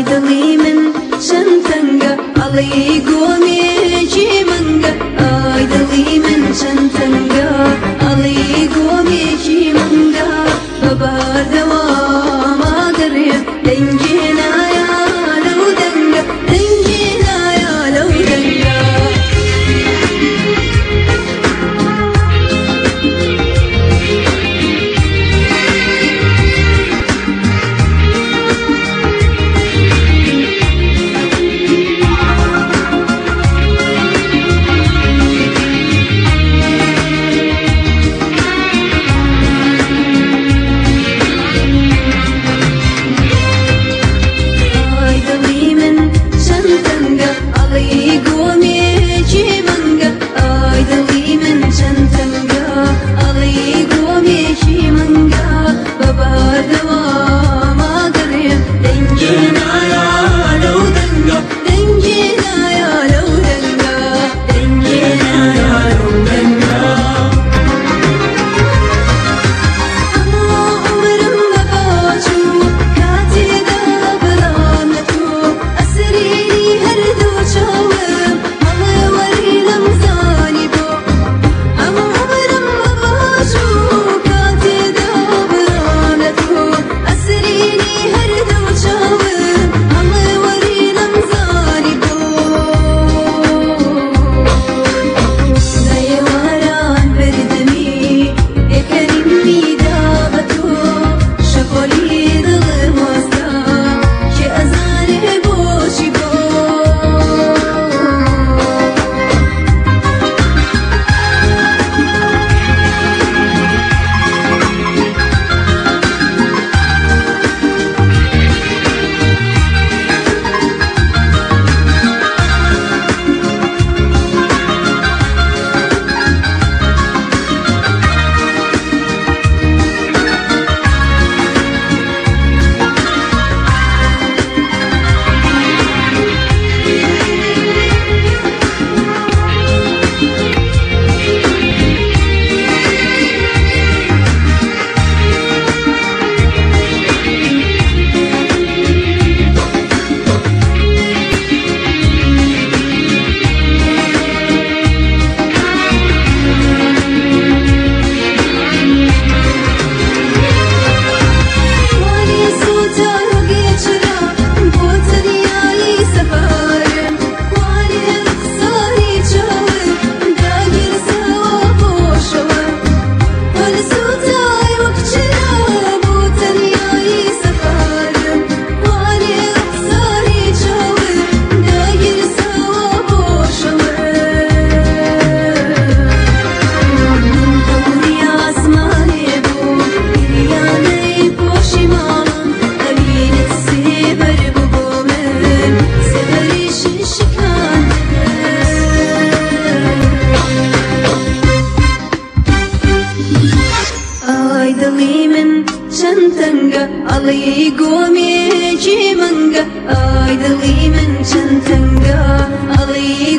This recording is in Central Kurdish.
دڵی من چەند تەنگە ئەڵێی گۆمێکی منگە ئای دڵی من چەند تەنگە ئەڵێی گۆمێکی منگە بە بەردەوام ئاگەڕێم دەنگێ نایە لەو دەنگە دەنگێ نایە لەو دەنگە. ئای دڵی من چەند تەنگە ئەڵێی گۆمێکی منگە ئای دڵی من چەند تەنگە ئەڵێی گۆمێکی منگە بە بەردەوام ئاگەڕێم دەنگێ نایە لەو دەنگە دەنگێ نایە لەو دەنگە دەنگێ نایە لەو دەنگە. هەموو عومرم بەباچوو کاتێدا بڵام لە تۆ ئەسرینی هەردوو چاوم هەڵێوەری لەم زانی بۆ هەموو عومرم بەباچوو کاتێدا بڵام لە تۆ ئەسرینی هەردوو چاوم هەڵێوەری لەم زانی بۆ. لە ئێواران بردەمی پێکەنینمی دا بە تۆ شەپۆلی دڵم وەستا کێ ئەزانێ بۆچی بۆ. وانێ سووتان و گێچرا بۆ تەنیایی سەفارم وانێ ڕوخساری چاوم داگیرساوە بۆ شەوم وەل سووتای وەک چرا بۆ تەنیایی سەفارم وانێ ڕوخساری چاوم داگیرساوە بۆ شەوم. من هەوری ئاسمانێ بوو گریانەی پۆشی ماڵم ئەوینت سێبەر بوو بۆ من سێبەریشی شکاندم. ئای دڵی من چەند تەنگە ئەڵێی گۆمێکی منگە ئای دڵی من چەند تەنگە ئەڵێی